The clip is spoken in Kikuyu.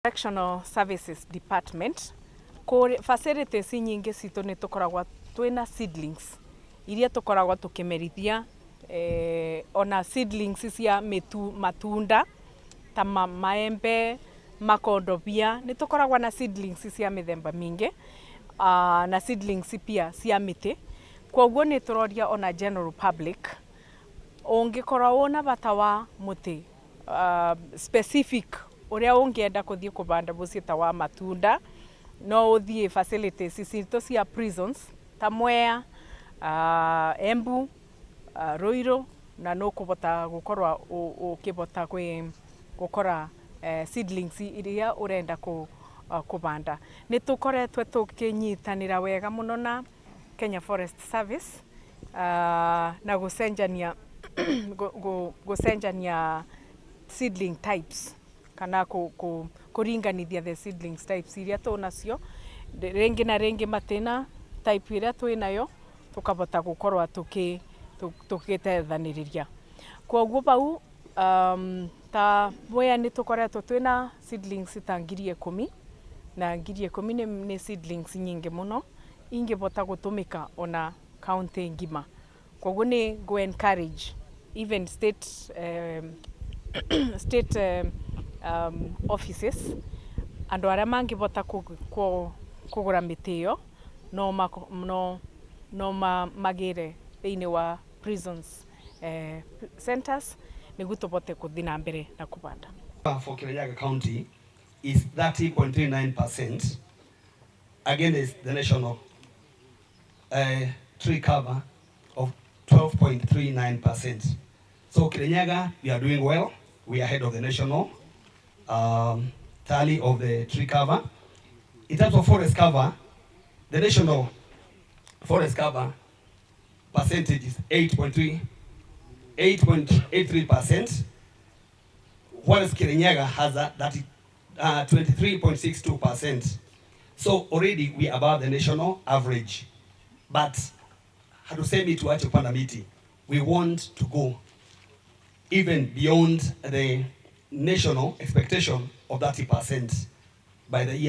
Correctional Services Department kũrĩ facilities nyingĩ citũ nĩ tũkoragwo twĩna seedlings iria tũkoragwo tũkĩmerithia, ona seedlings cia mĩtu, matunda ta maembe, makondobia. Nĩ tũkoragwo na seedlings cia mĩthemba mĩingĩ na seedlings pia cia mĩtĩ. Koguo nĩ tũroria ona general public, ũngĩkorwo wĩna bata wa mũtĩ specific ũrĩa ũngĩenda kũthiĩ kũbanda mũciĩ ta wa matunda, no ũthiĩ facilities citũ cia prisons ta Mwea, Embu, Ruiru, na nũkũbota gũkorwo ũkĩbota gũkora seedlings iria ũrenda kũbanda. Nĩ tũkoretwe tũkĩnyitanĩra wega mũno na Kenya Forest Service na gũcenjania seedling types kana kũringanithia the seedlings types iria tũnacio. Rĩngĩ na rĩngĩ matina type ĩrĩa twĩnayo, tũkabota gũkorwo tũgĩtethanĩrĩria. Koguo bau ta Mwea nĩ tũkoretwo twĩna seedlings ta 10,000, na 10,000 nĩ seedlings nyingĩ mũno ingĩbota gũtũmĩka ona county ngima. Koguo nĩ ngũ encourage even state offices, andũ arĩa mangĩbota kũgũra mĩtĩ ĩyo no magĩre thĩinĩ wa prisons centers nĩguo tũbote gũthiĩ na mbere na kũbanda. For Kirinyaga County is 30.39% against the national tree cover of 12.39%. So Kirinyaga, we are doing well. We are ahead of the national tally of the tree cover. In terms of forest cover, the national forest cover percentage is 8.3, 8.83%, whereas Kirinyaga has a 30, 23.62%. So already we are above the national average. But hatusemi tuache kupanda miti. We want to go even beyond the national expectation of 30% by the year